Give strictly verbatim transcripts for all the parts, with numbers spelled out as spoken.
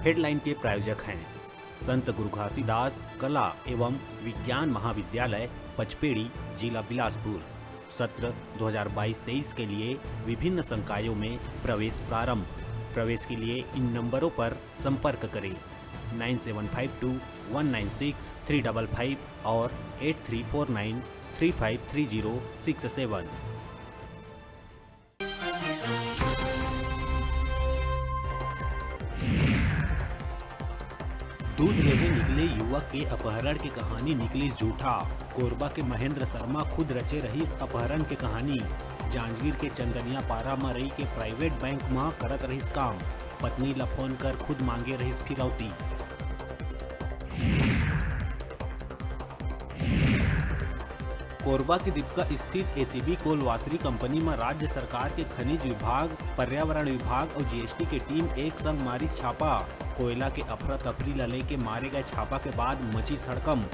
Headline के प्रायोजक हैं संत गुरु घासीदास कला एवं विज्ञान महाविद्यालय पचपेड़ी, जिला बिलासपुर। सत्र दो हज़ार बाईस तेईस के लिए विभिन्न संकायों में प्रवेश प्रारंभ। प्रवेश के लिए इन नंबरों पर संपर्क करें, nine seven five two one nine six three double five और eight three four nine three five three zero six seven. दूध लेहे निकले युवक के अपहरण के कहानी निकलिस झूठा। कोरबा के महेंद्र शर्मा खुद रचे रहिस अपहरण के कहानी। जांजगीर के चंदनिया पारा म रही के प्राइवेट बैंक म करत रहिस काम। पत्नी ल फोन कर खुद मांगे रहिस फिरौती। कोरबा के दीपका स्थित एसीबी कोलवासरी कंपनी म राज्य सरकार के खनिज विभाग, पर्यावरण विभाग अउ जीएसटी के टीम एक संग मारिस छापा। कोयला के अफरा तफरी ल लेके मारे गए छापा के बाद मचिस हड़कंप।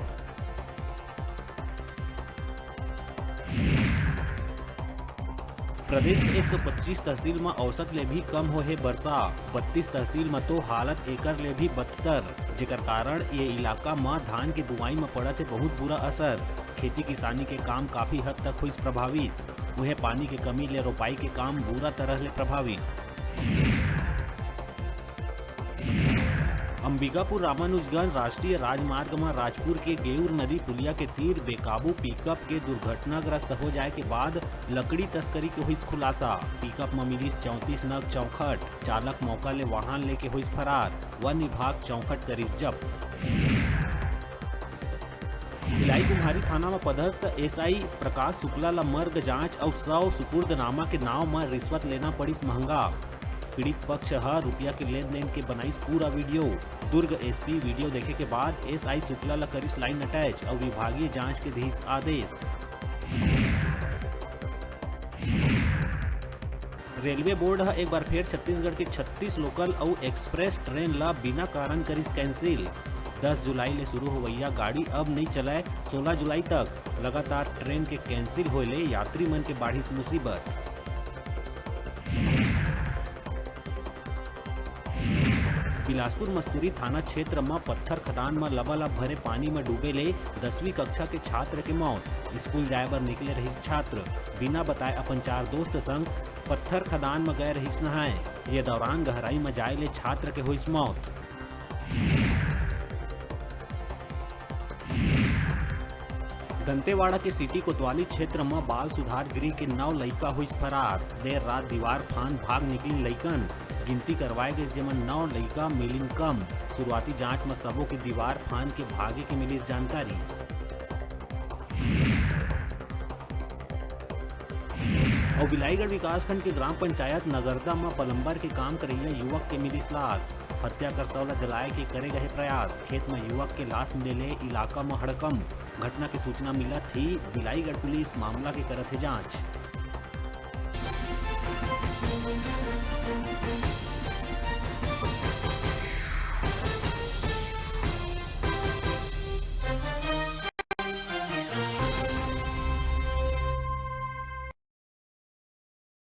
प्रदेश के एक सौ पच्चीस तहसील म औसत ले भी कम होए हे बरसा। बत्तीस तहसील म तो हालत एकर ले भी बदतर, जेकर कारण ये इलाका म धान के बुआई म पड़त हे बहुत बुरा असर। खेती किसानी के काम काफी हद तक होइस प्रभावित। उहें, पानी के कमी ले रोपाई के काम बुरा तरह ले प्रभावित। अंबिकापुर रामानुजगंज राष्ट्रीय राजमार्ग म राजपुर के गेउर नदी पुलिया के तीर बेकाबू पिकअप के दुर्घटनाग्रस्त हो जाए के बाद लकड़ी तस्करी के होइस खुलासा। पिकअप म मिलिस चौंतीस नग चौखट। चालक मौका ले वाहन लेके होइस फरार। वन विभाग चौखट करिस जब्त। भिलाई कुम्हारी थाना म पदस्थ एसआई प्रकाश शुक्ला ल मर्ग जांच अउ शव सुपुर्दनामा के नाव म रिश्वत लेना पड़िस महंगा। पीड़ित पक्ष ह रुपया के लेन देन के बनाइस पूरा वीडियो। दुर्ग एसपी वीडियो देखे के बाद एसआई शुक्ला ल करिस लाइन अटैच अउ विभागीय जांच के दिस आदेश। रेलवे बोर्ड ह एक बार फेर छत्तीसगढ़ के छत्तीस लोकल अउ एक्सप्रेस ट्रेन ल बिना कारण करिस कैंसिल। दस जुलाई ले शुरू होवइया गाड़ी अब नइ चलय सोलह जुलाई तक। लगातार ट्रेन के कैंसिल होए ले यात्री मन के बाढ़िस मुसीबत। बिलासपुर मस्तूरी थाना क्षेत्र म पत्थर खदान म लबालब भरे पानी म डूबे ले दसवीं कक्षा के छात्र के मौत। स्कूल जाए बर निकले रहिस छात्र, बिना बताए अपन चार दोस्त संग पत्थर खदान म गए रहिस नहाए। ये दौरान गहराई म जाए ले छात्र के होइस मौत। दंतेवाड़ा के सिटी कोतवाली क्षेत्र म बाल सुधार गृह के नौ लइका होइस फरार। देर रात दीवार फांद भाग निकलिन लइकन। गिनती करवाए गइस, जेमन नौ लइका मिलिन कम। शुरुआती जांच म सबो के दीवार फांद के भागे के मिलिस जानकारी। अउ बिलाईगढ़ विकासखंड के ग्राम पंचायत नगरदा म पलंबर के काम करइया युवक के मिलिस लाश। हत्या कर शव ल जलाए के करे गए प्रयास। खेत म युवक के लाश मिले ले इलाका म हड़कंप। घटना के सूचना मिलत ही बिलाईगढ़ पुलिस मामला के करत हे जांच।